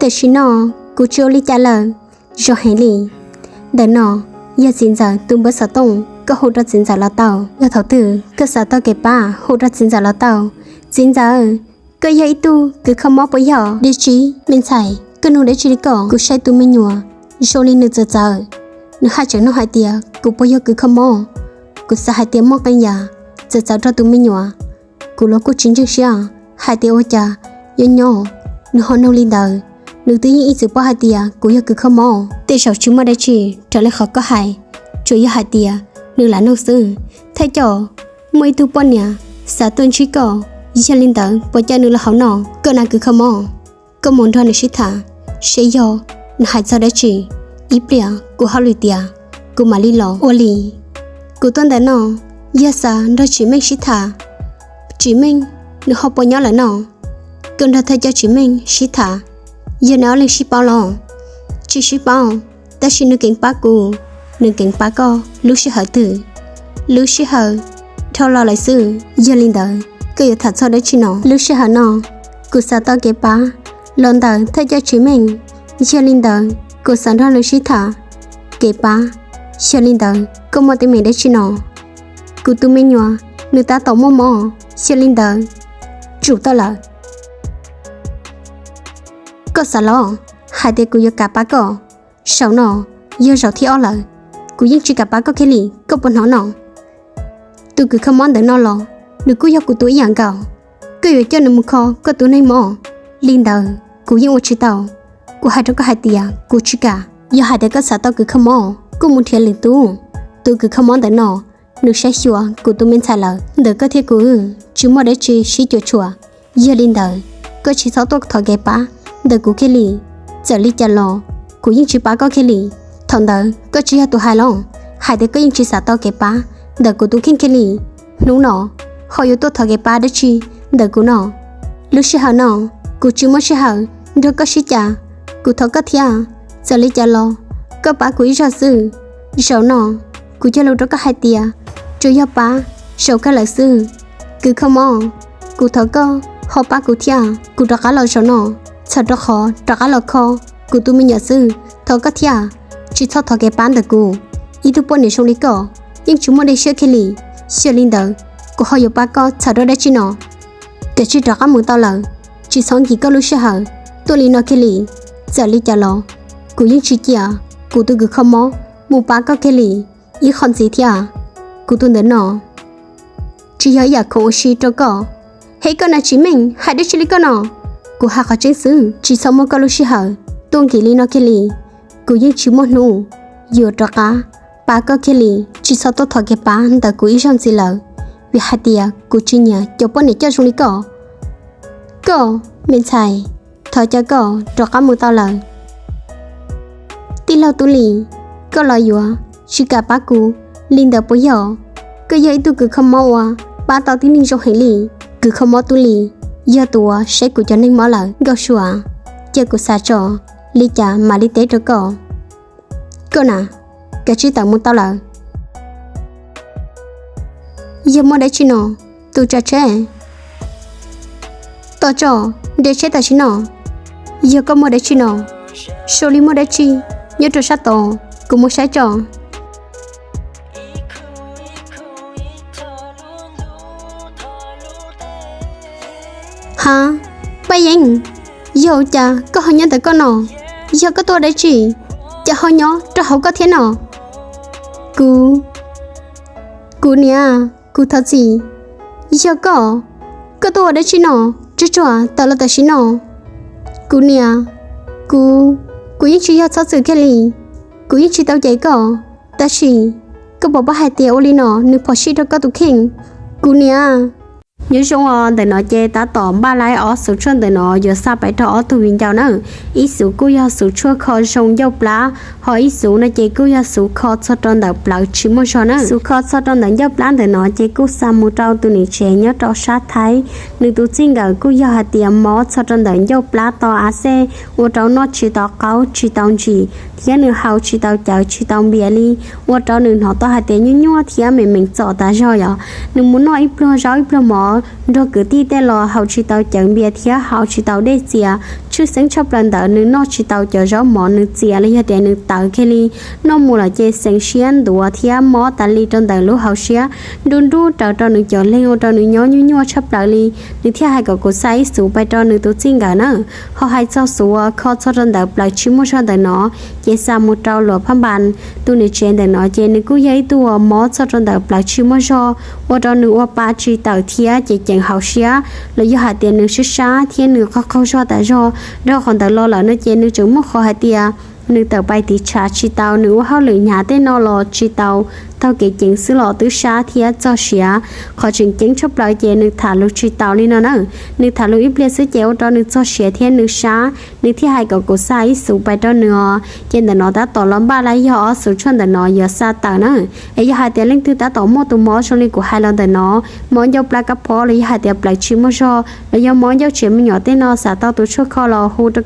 Tam sim no kuv tsis ua li cas lawm, zoo heev li. Ntawm no yog txiv ntxawm tus npawb xov tooj, koj hu rau txiv ntxawm los tau. Yog thaum twg koj xav tau kev pab, hu rau txiv ntxawm los tau. Txiv ntxawm, koj yog ib tug kws kho mob puas yog? Dab tsi? Me ntxhais, koj nug dab tsi li ko? Kuv saib tus me nyuam zoo li nws txawv txawv, nws haj tseem nug hais tias kuv puas yog kws kho mob. Kuv xav hais tias muaj qee yam txawv txawv rau tus me nyuam. Kuv los kuj tsis ntseeg siab hais tias ua cas nyob nyob nws ho nug li ntawd. Nws twb yeej ib txwm paub hais tias kuv yog kws kho mob. Tej zaum tsis muaj dab tsi raws li qhov koj hais, tsuas yog hais tias nws lam nug xwb. Thaj coj, muaj ib tug poj niam xav tuaj ntsib koj, yog li ntawd puas coj nws los hauv no? Koj na kws kho mob, koj mus nrog nws sib tham, seb yog nws hais txog dab tsi, ib pliag kuv ho lwm tiam kuv mam li los. Ua li, kuv tuaj ntawm no yog xav nrog Tsim Meej sib tham. Tsim Meej, nws ho puas nyob lawm no? Koj nrog thaj coj Tsim Meej sib tham, yog neb ob leeg sib paub los? Tsis sib paub, tab sis nws keev pab kuv, nws keev pab koj lub sij hawm twg? Lub sij hawm dhau los lawm xwb. Yog li ntawd koj yuav tham txog dab tsi no? Lub sij hawm no kuv xav tau kev pab los ntawm thaj coj Tsim Meej. Yog li ntawd kuv xav nrog nws sib tham kev pab. Yog li ntawd koj muaj teeb meem dab tsi no? Kuv tus me nyuam nws tab tom muaj mob, yog li ntawd tsum tau lawm. Koj xav los hais tias kuv yuav kam pab koj? Zaum no yog zaum thib ob lawm, kuv yeej tsis kam pab koj kiag li, koj puas hnov no? Tus kws kho mob ntawm no los nws kuj yog kuv tus ib yam nkaus. Koj yuav coj nws mus kho koj tus neeg mob li ntawd kuv yeej ua tsis tau. Kuv hais rau koj hais tias kuv tsis kam. Yog hais tias koj xav tau kws kho mob kuj mus nrhiav lwm tus. Tus kws kho mob ntawm no nws saib xyuas kuv tus me ntxhais lawm. Ntawm koj thiab kuv tsis muaj dab tsi sib cuam tshuam. Yog li ntawd koj tsis txhob tuaj thov kev pab ntawm kuv kiag li. Txawm li cas los kuv yeej tsis pab koj kiag li. Thaum ntawd koj tsis yog tus hais los hais tias koj yeej tsis xav tau kev pab ntawm kuv tus kheej kiag li. Hnub no ho yuav tuaj thov kev pab dab tsi ntawm kuv no? Lub sij hawm no kuv tsis muaj sij hawm nrog koj sib cav. Kuv thov koj thiab, txawm li cas los koj pab kuv ib zaug xwb. Zaum no kuv cog lus rau koj hais tias tsuas yog pab zaum kawg lawm xwb. Kws kho mob, kuv thov koj ho pab kuv thiab. Kuv rov qab los zaum no txhawm rau qhov rov qab los kho kuv tus me nyuam xwb. Thov koj thiab, tsis txhob thov kev pab ntawm kuv. Ib tug poj niam zoo li koj yeej tsis muaj dej siab kiag li. Yog li ntawd kuv ho yuav pab koj txhawm rau dab tsi no? Kav tsij rov qab mus tau lawm, tsis txhob nkim koj lub sij hawm tuaj li no kiag li. Txawm li cas los kuv yeej tsis cia kuv tus kws kho mob mus pab koj kiag li ib qho ntxiv thiab. Kuv tus ntawm no tsis yog ib yam khoom ua si rau koj. Hej, koj na Tsim Meej, hais dab tsi li koj no? Kuv hais qhov tseeb xwb, tsis txhob muab koj lub sij hawm tuaj nkim li no kiag li. Kuv yeej tsis muaj hnub yuav rov qab pab koj kiag li. Tsis txhob tuaj thov kev pab ntawm kuv ib zaug ntxiv lawm, vim hais tias kuv tsis nyiam cov poj niam coj zoo li koj. Koj, me ntxhais, thov caw koj rov qab mus tau lawm. Tij laug Tub Lis, koj los yuav tsis kam pab kuv li ntawd puas yog? Koj yog ib tug kws kho mob uas pab tau tib neeg zoo heev li. Kws kho mob Tub Lis yog tus uas saib kuv cov neeg mob lawm. Nkauj Sua, cia kuv xav tso li cas mam li teb rau koj. Koj na, kav tsij tawm mus tau lawm. Yog muaj dab tsi no, tus tsav tsheb? Tos tso, nres tsheb tam sim no. Yog koj muaj dab tsi no? Zoo li muaj dab tsi nyob rau sab tod, kuv mus saib tso. Ha, Paj Yeeb, yog ua cas koj ho nyob ntawm koj no? Yog koj tuaj dab tsi, cas ho nyob rau hauv koj thiab no? Kuv, kuv niam, kuv thov txim. Yog koj, koj tuaj ua dab tsi no? Tsuag tsuag tawm los tam sim no. Kuv niam, kuv, kuv yeej tsis yog txhob txwm kiag li. Kuv yeej tsis tau cem koj, tab sis koj puas paub hais tias ua li no nws phom sij rau koj tus kheej? Kuv niam. Nyob zoo os, ntawm no ces tab tom npaj laib ob xuv tshuaj ntawm no yuav xa pais rau ob tug viv ncaus na. Ib xuv kuj yog xuv tshuaj kho zoo ncauj plab, ho ib xuv no ces kuj yog xuv kho txog rau ntawm plawv tsis muaj zog na. Xuv kho txog rau ntawm ncauj plab ntawm no ces kuj xa mus rau tus niam tsev nyob rau sab Thaib. Nws tus txij nkawm kuj yog hais tias mob txog rau ntawm ncauj plab to av xej, ua rau noj tsis tau qaub tsis tau ntsim, thiab nws haus tsis tau cawv tsis tau npias li, ua rau nws hnov tau hais tias nyuaj nyuaj thiab meem meem txom tas zog yom. Nws mus noj ib pluag zaub ib pluag mov nrog kwv tij tej los haus tsis tau cawv npias thiab haus tsis tau dej txias, tshwj xeeb tshaj plaws ntawd nws noj tsis tau cov zaub mov, nws txias los yog tias nws tawv kiag li. Noj mus lawm ces xeev siab ntuav thiab mob tas li rau ntawm lub hauv siab, nruj nruj raws rau nws cov leeg ua rau nws nyob nyuaj nyuaj tshaj plaws li. Nws thiaj hais kom kuv xa ib xuv pais rau nws tus txij nkawm na. Ho hais txog xuv uas kho txog rau ntawm plaws tsis muaj zog ntawm no, ces xa mus rau Luam Phaj Npas. Tus niam tsev ntawm no ces nws kuj yog ib tug uas mob txog rau ntawm plaws tsis muaj zog, ua rau nws ua pa tsis tawm thiab ces ceev hauv siab, los yog hais tias nws sib sab thiab nws qaug qaug zog tas zog. Dhau qhov ntawd los lawm no ces nws tseem muaj qhov hais tias nws tawm pais tiv tshav tsis tau, nws ua hauj lwm hnyav tej no los tsis tau, taug kev ceev xwb los twb sab thiab txog siav. Qhov tseem ceeb tshaj plaws ces nws tham lus tsis taus li no na. Nws tham lus ib pliag xwb ces ua rau nws txog siav thiab nws sab, nws thiaj hais kom kuv xa ib xuv pais rau nws os. Ces ntawm no tab tom los npaj lawm yog ob xuv tshuaj ntawm no yuav xa tawm na. Es yog hais tias leej twg tab tom muaj tus mob zoo li kuv hais los ntawm no, mob ncauj plab kab phob los yog hais tias plaws tsis muaj zog los yog mob ncauj tsev me nyuam tej no, xav tau tus tshuaj kho los hu rau